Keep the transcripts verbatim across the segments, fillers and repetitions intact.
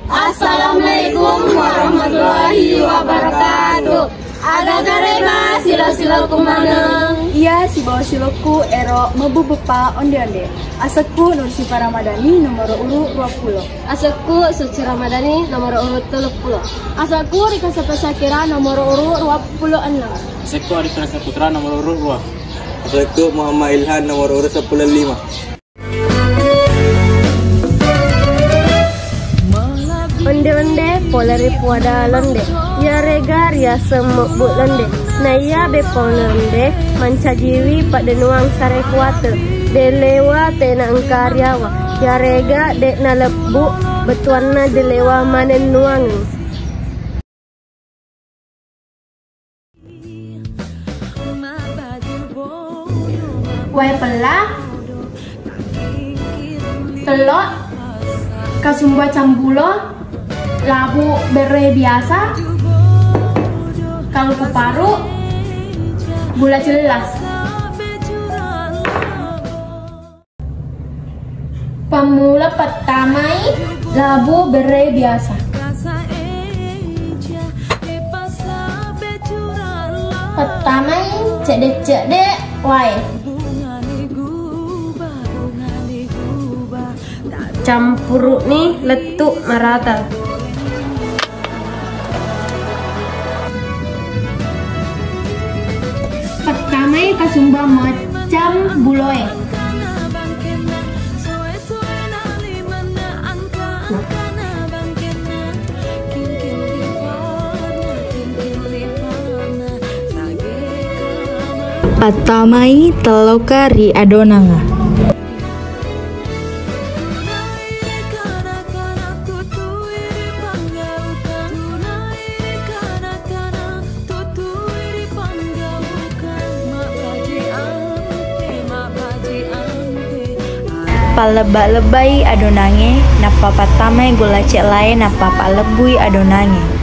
Assalamualaikum warahmatullahi wabarakatuh. Aga gareba silo-siloku maneng. Iya, sibawa silokku ero mebbu beppa onde-onde. Asekku Nur Syifa Ramadhani, nomoro urut dua puluh. Asekku Suci Ramadhani, nomoro urut tellu puluh. Asekku Rika Safa Syakira, nomoro urut dua puluh enam. Asekku Arifin Saputra, nomoro urut dua. Asekku Muhammad Ilhan, nomoro urut sepuluh lima. Onde-onde pole ri puada londe, iyarega riaseng mebbu londe. Naiya beppa onde mancajiwi paddenuang sare kuate. Delewa tena engka riawa, iyarega de nalebbu bettuanna delewa manennuangeng. Wae pella, tello, kasumba cambulo, labu berre biasa, kaluku paru, gula cellas. Pammula pattamai labu berre biasa. Pattamai cedde-cedde wae. Campuru'ni lettu marata. Pattamai kasumba macam buloe. Pattamai telloka ri adonanga. Pallebba-lebbai adonangnge, nappa pattamai golla cellae, nappa pallebbui adonangnge.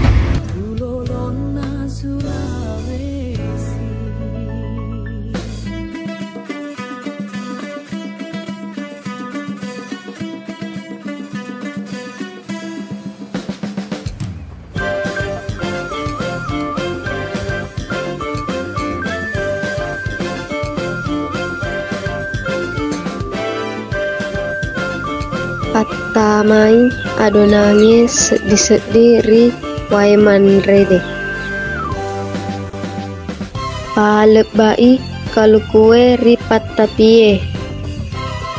Pattamai adonangnge seddi-seddi ri wae manrede. Palebbai kalukue ri pattapie,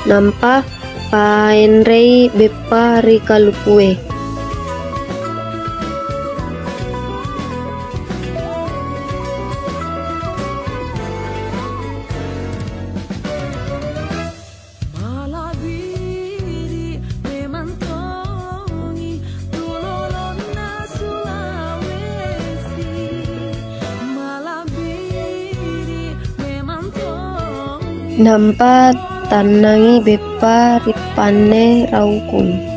nampa paenrei beppa ri kalukue. Malabiri memang tongi tulolonna Sulawesi. Malabiri memang tongi. Nampa tannangi beppa ri panne raukung.